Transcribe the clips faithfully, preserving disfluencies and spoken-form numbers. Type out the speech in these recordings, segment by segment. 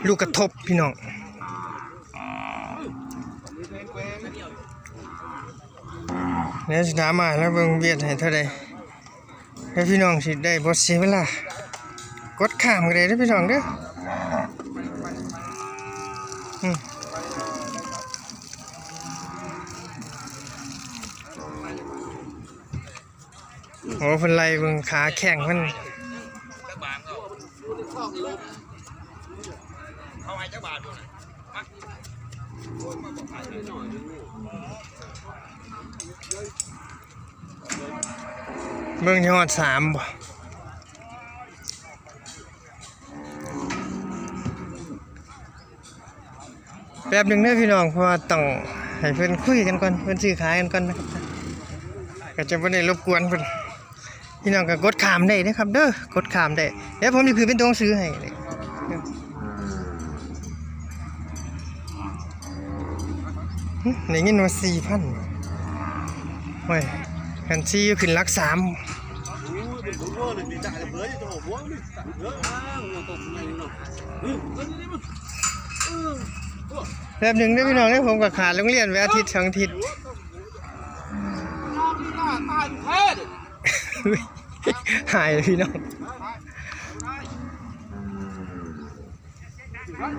ลูกกระทบพี่น้อง เดี๋ยวสิถามอ้ายแล้วเบิ่งเวียดให้เท่าใด แล้วพี่น้องสิได้บ่เสียเวลา กดข้ามก็ได้เด้อพี่น้องเด้อ อืม โอ้ เพิ่นไล่เบิ่งขาแข้งมัน เบิ่งยอดสามบ่ แป๊บหนึ่งเด้อพี่น้อง เพราะว่าต้องให้เพิ่นคุยกันก่อน เพิ่นซื้อขายกันก่อนนะครับ ก็จะบ่ได้รบกวนเพิ่น พี่น้องก็กดข้ามได้นะครับเด้อ กดข้ามได้ เดี๋ยวผมจะขึ้นเป็นตัวหนังสือให้ หึ ได้ยินว่าสี่พัน โอ้ย คันสี่ขึ้นหลักสาม แป๊บหนึ่งเด้อพี่น้องเด้อ ผมก็ขาดโรงเรียนไปอาทิตย์สองอาทิตย์ หายเลยพี่น้อง มัน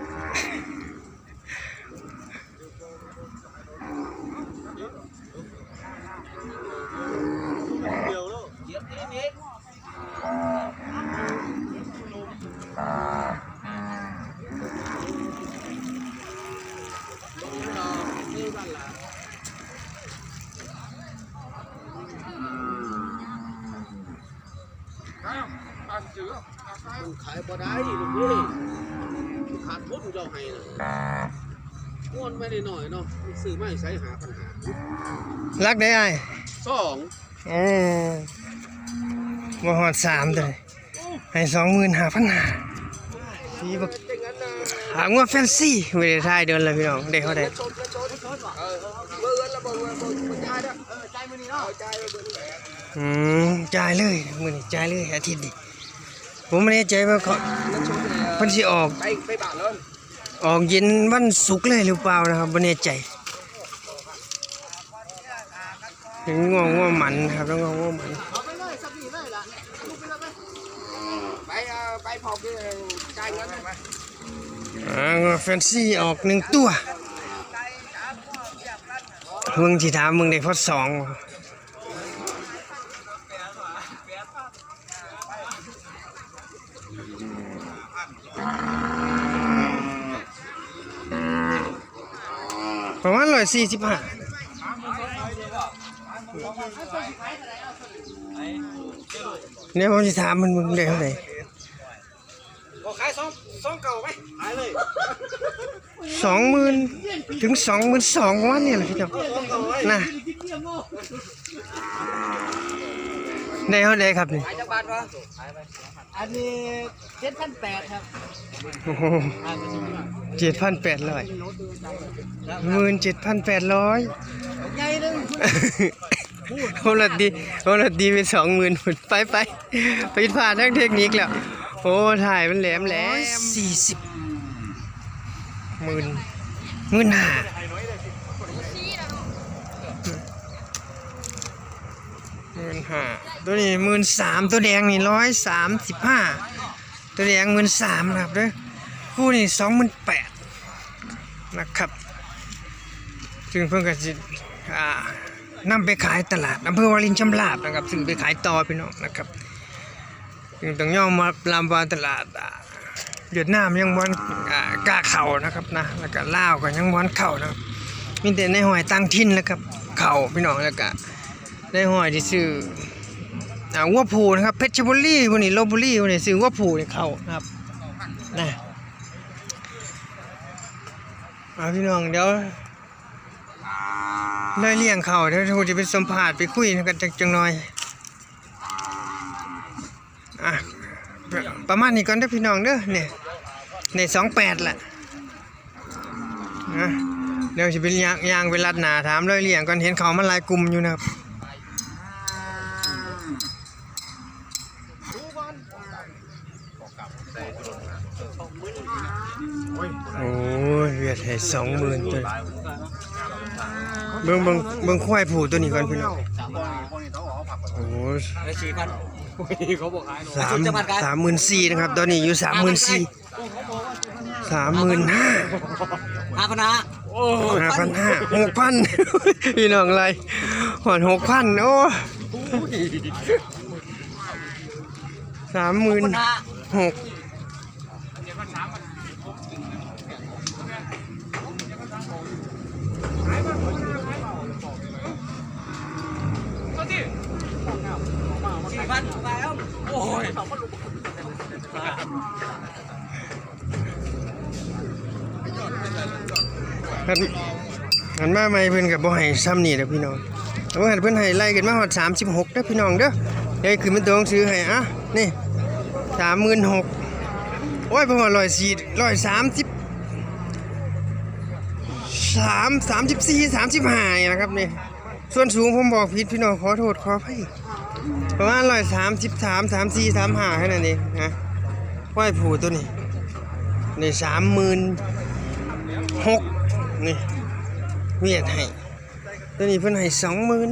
ขายบ่ได้ลูกเอ้ย ขาดทุนเจ้าให้นะ งอนไม่ได้หน่อยเนาะ ซื้อมาให้ใช้หาปัญหา รักได้อ้าย สอง โอ้ บ่ฮอดสามตัวนี้ ให้สองหมื่นห้าพันห้า นี่บัก หางัวแฟนซี ไม่ได้ถ่ายโดนแล้วพี่น้อง ได้เท่าใด อืม จ่ายเลย มื้อนี้จ่ายเลย อาทิตย์นี้ ผมไม่แน่ใจว่าเขา เพิ่นสิออก ไป ไปบ้านแล้ว ออกเย็นวันศุกร์เลยหรือเปล่านะครับ บ่แน่ใจ เป็นงัว งัวหมันนะครับ แล้วงัว งัวหมัน ไป เอ่อ ไปพอคือจ่ายเงินมา อ่า งัวแฟนซีออกหนึ่งตัว มึงสิถามมึงได้พอดสอง ประมาณร้อยสี่สิบห้า เนี่ยผมจะถามมันมึงได้เท่าไหร่ ก็ขายสอง สองเก้าไป ขายเลย สองหมื่น ถึงสองหมื่นสองประมาณนี้แหละพี่น้อง นะ ได้เท่าไหร่ครับนี่ ขายจักบาทวะ อันนี้เจ็ดพันแปดครับ โอ้โห เจ็ดพันแปดร้อย หมื่นเจ็ดพันแปดร้อย ใหญ่เลย โหละดี โหละดีไปสองหมื่น ไปไป ผิดพลาดทางเทคนิคแล้ว โอ้ ถ่ายมันแหลมแหลม สี่สิบ หมื่น หมื่นห้า หมื่นห้า ตัวนี้หมื่นสาม ตัวแดงนี่ร้อยสามสิบห้า ตัวแดงหมื่นสามนะครับเด้อ คู่นี่สองหมื่นแปดนะครับ ซึ่งเพิ่นก็สิ อ่า นำไปขายตลาดอำเภอวารินชำราบนะครับ ซึ่งไปขายต่อพี่น้องนะครับ ซึ่งต้องยอมรับว่าตลาด อ่า เวียดนามยังบ่ทัน อ่า กล้าเข้านะครับนะ แล้วก็ลาวก็ยังบ่ทันเข้านะครับ มีแต่นายห้อยต่างถิ่นแหละครับ เข้าพี่น้อง แล้วก็นายห้อยที่ซื้อ อ่า งัวผูนะครับ เพชรบุรีพวกนี้ ลพบุรีพวกนี้ ซื้องัวผูนี่เข้านะครับ นะ อ่า พี่น้อง เดี๋ยว เลยเลี้ยงเข้า เดี๋ยวผมจะไปสัมภาษณ์ ไปคุยกันจัก จักหน่อย อ่ะ ประมาณนี้ก่อนเด้อพี่น้องเด้อ เนี่ย เนี่ย สองแปด แหละ นะ เดี๋ยวสิไปย่าง ย่างไปลัดหน้าถามเลยเลี้ยงก่อน เห็นเขามาหลายกลุ่มอยู่นะครับ โอ้ย เวียดให้สองหมื่นตัว เบิ่ง เบิ่ง เบิ่งควายผู้ตัวนี้ก่อนพี่น้อง โอ้ย ได้สี่พัน เขาบอกขาย สาม สามหมื่นสี่นะครับ ตอนนี้อยู่สามหมื่นสี่ สามหมื่นห้า ห้าพันห้า ห้าพันห้า หกพัน พี่น้อง อะไร หอด หกพัน โอ้ สามหมื่นหก สี่พัน โอ้ย หัน หันมาใหม่เพิ่นก็บ่ให้ซ้ำนี่เด้อพี่น้อง แต่ว่าเพิ่นให้ไล่กันมาฮอดสามสิบหกเด้อพี่น้องเด้อ เดี๋ยวขึ้นเป็นตัวหนังสือให้ อ่ะ นี่ สามหมื่นหก โอ้ย ผมว่าร้อยสี่ ร้อยสามสิบสาม สามสิบสี่ สามสิบห้า นี่นะครับนี่ ส่วนสูงผมบอกผิดพี่น้อง ขอโทษขออภัย ประมาณร้อยสามสิบสาม สามสี่ สามห้า แค่นั้นเองนะ ควายผู้ตัวนี้ นี่ สามหมื่นหก นี่ เวียดให้ ตัวนี้เพิ่นให้สองหมื่น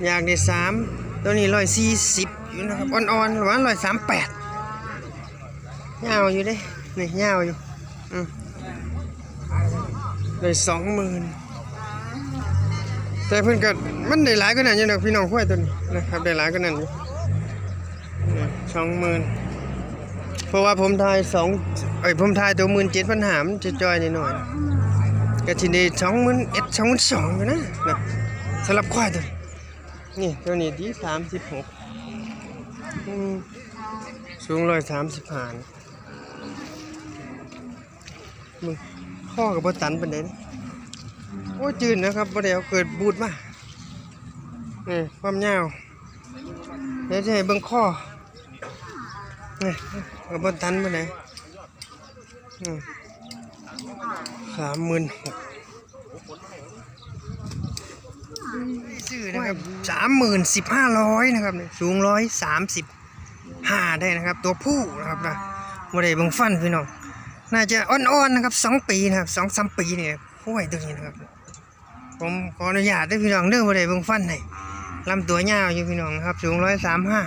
อยากได้สาม ตัวนี้ร้อยสี่สิบอยู่นะครับ อ่อนๆ ประมาณร้อยสามแปด ยาวอยู่เด้ นี่ยาวอยู่ อืม ได้สองหมื่น แต่เพิ่นก็ มันได้หลายกว่านั้นอยู่ดอกพี่น้อง ควายตัวนี้นะครับ ได้หลายกว่านั้นอยู่ สองหมื่น เพราะว่าผมทายสอง เอ้ย ผมทายตัวหมื่นเจ็ดพันห้า มันจะจ่อยนิดหน่อย ก็ที่ได้สองหมื่นเอ็ด สองหมื่นสองอยู่นะ นะ สำหรับควายตัวนี้ นี่ตัวนี้ดี สามสิบหก อืม สูงร้อยสามสิบห้า มึง ข้อกับบ่ตันปานใดนะ โอ้ย จืนนะครับ บ่ได้เอาเกิดบูดมา นี่ ความยาว เดี๋ยวจะให้เบิ่งข้อ นี่ กับบ่ตันปานใด อืม สามหมื่นหก ซื้อนะครับ สามหมื่นสิบห้าร้อยนะครับ สูงร้อยสามสิบห้าได้นะครับ ตัวผู้นะครับนะ บ่ได้เบิ่งฟันพี่น้อง น่าจะอ่อนๆนะครับ สองปีนะครับ สองสามปีเนี่ย โอ้ย ตัวนี้นะครับ ผมขออนุญาตเด้อพี่น้องเด้อ บ่ได้เบิ่งฟันให้ ลำตัวยาวอยู่พี่น้องครับ สูงร้อยสามห้า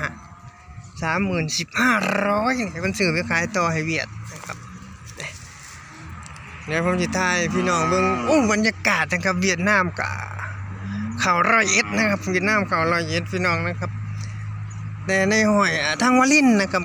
สามหมื่นสิบห้าร้อย ให้มันซื้อไปขายต่อให้เวียดนะครับ เดี๋ยวผมจะถ่ายพี่น้องเบิ่ง โอ้ บรรยากาศนะครับ เวียดนามกับเขาร้อยเอ็ดนะครับ เวียดนามเขาร้อยเอ็ดพี่น้องนะครับ แต่ในห้อย อ่า ทางวารินนะครับ